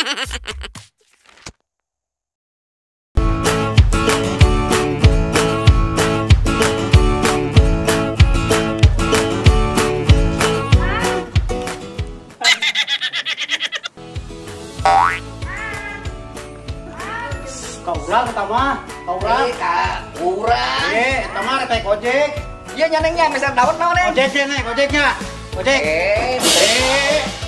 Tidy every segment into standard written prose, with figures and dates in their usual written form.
Ka urang eta mah, ka urang. Ka urang. Eta mah rek ojek. Ieu nya neng nya meser daun naon neng? Ojek neng, ojeknya. Ojek.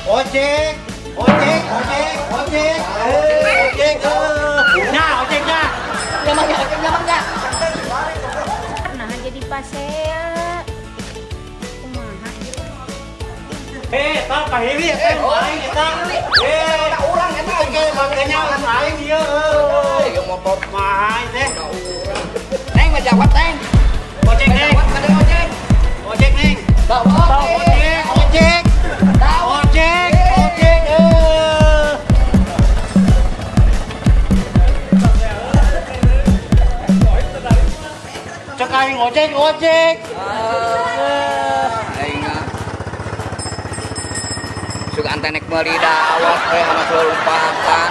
Ojek. Ojek, ojek, ojek. Ojek. Nya, ojeknya. Nyamangnya, ojek nyamangnya. Nah, jadi pasea. Kumaha ieu? Eta kahiri eta aing eta. Urang eta makanya aing ieu. Ieu motor mah teh. Neng mah jawab neng. Ojek neng. Ojek. Ojek neng. Ojek, ojek. Ojek, ojek. Cek aing ojek, ojek. Aing suka antenek meuli dawet we anu lompatan.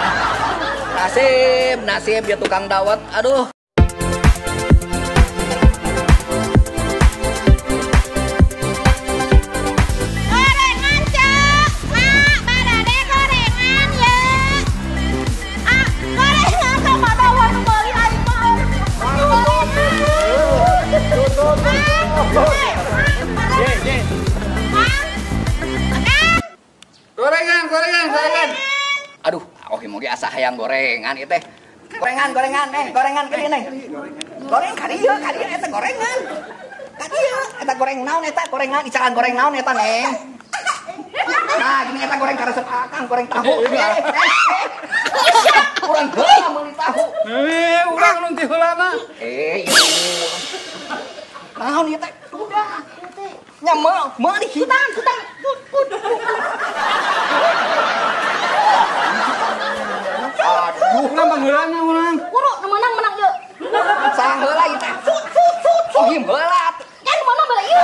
Nasib, nasib ya tukang dawet. Aduh. Gorengan, Cak. Mak, badade gorengan ya. Ah, gorengan sama dawet nu meuli aing mah. Gorengan. Gorengan, gorengan, gorengan. Aduh, oke mau asa hayang gorengan ieu teh. Gorengan, gorengan, neng, gorengan ka dieu neng. Goreng ka dieu eta gorengan. Ka dieu eta goreng naon eta gorengan, icalan goreng naon eta neng. Nah, gini eta goreng karesep akang, goreng tahu. Urang heula meuli tahu. Urang nu ti heulana. Ieu. Naon ieu teh? Udah, ieu teh. Nya meuli hutang, hutang. Aduh, urang pangheulana urang. Kuru nu meunang menang ieu. Saha heula ieu teh? Sut sut sut. Oh, him heula. Ya nu meunang bala ieu.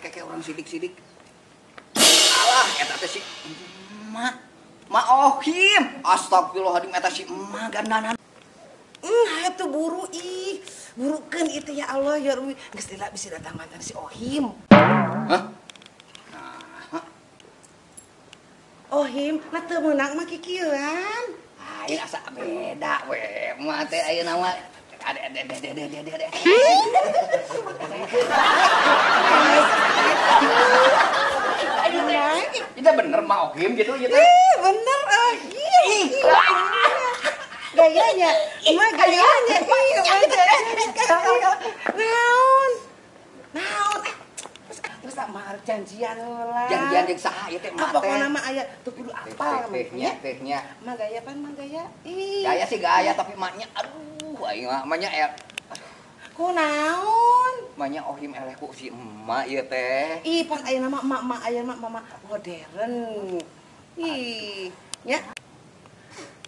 Keke orang sidik-sidik. Alah, eta teh si emak. Ma Ohim. Astagfirullahaladzim eta si emak gandanan. Hayo tuh buru ih. Burukeun itu ya Allah ya Rabbi. Geus lila bisa datang mantan si Ohim. Hah? Nah. Ohim, nah teu meunang mah kikieuan. Aing asa beda we. Emak teh ayeuna mah ade ade ade ade ade ade. Itu bener mah Ohim gitu gitu. Bener Ohim. Gayanya, mah gayanya. Naon? Naon? Terus mah janjian heula. Janjian jeung saha ieu teh mah teh? Pokona mah aya teu kudu apal tehnya, tehnya. Mah gaya pan mah gaya. Ih. Gaya sih gaya tapi maknya aduh aing mah maknya Kunaon? Maknya Ohim eleh ku si emak ieu teh. Ih, pan ayeuna mah emak-emak ayeuna mah mama modern. Ih, nya.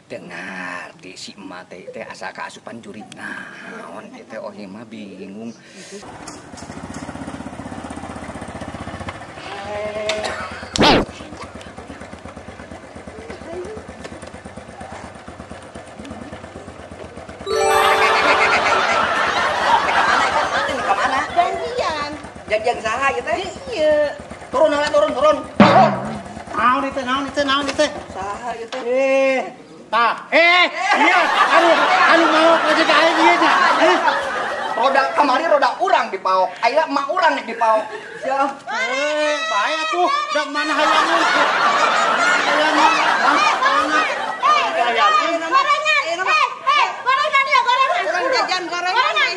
Dengar di si emak teh teh asa kaasupan jurig naon ieu teh Ohim mah bingung. Janjian saha ieu teh? Iya. Turun heula, turun, turun. Turun. Naon ieu teh, naon ieu teh, naon ieu teh? Saha ieu teh? Tah. Iya, anu anu mau ojek aing ieu nya. Roda kamari roda urang dipaok. Ayeuna emak urang nek dipaok. Sia. Bae atuh, da mana hayangan. Hayangan. Mana? Hayangan. Gorengan. Gorengan ya, gorengan. Urang jajan gorengan.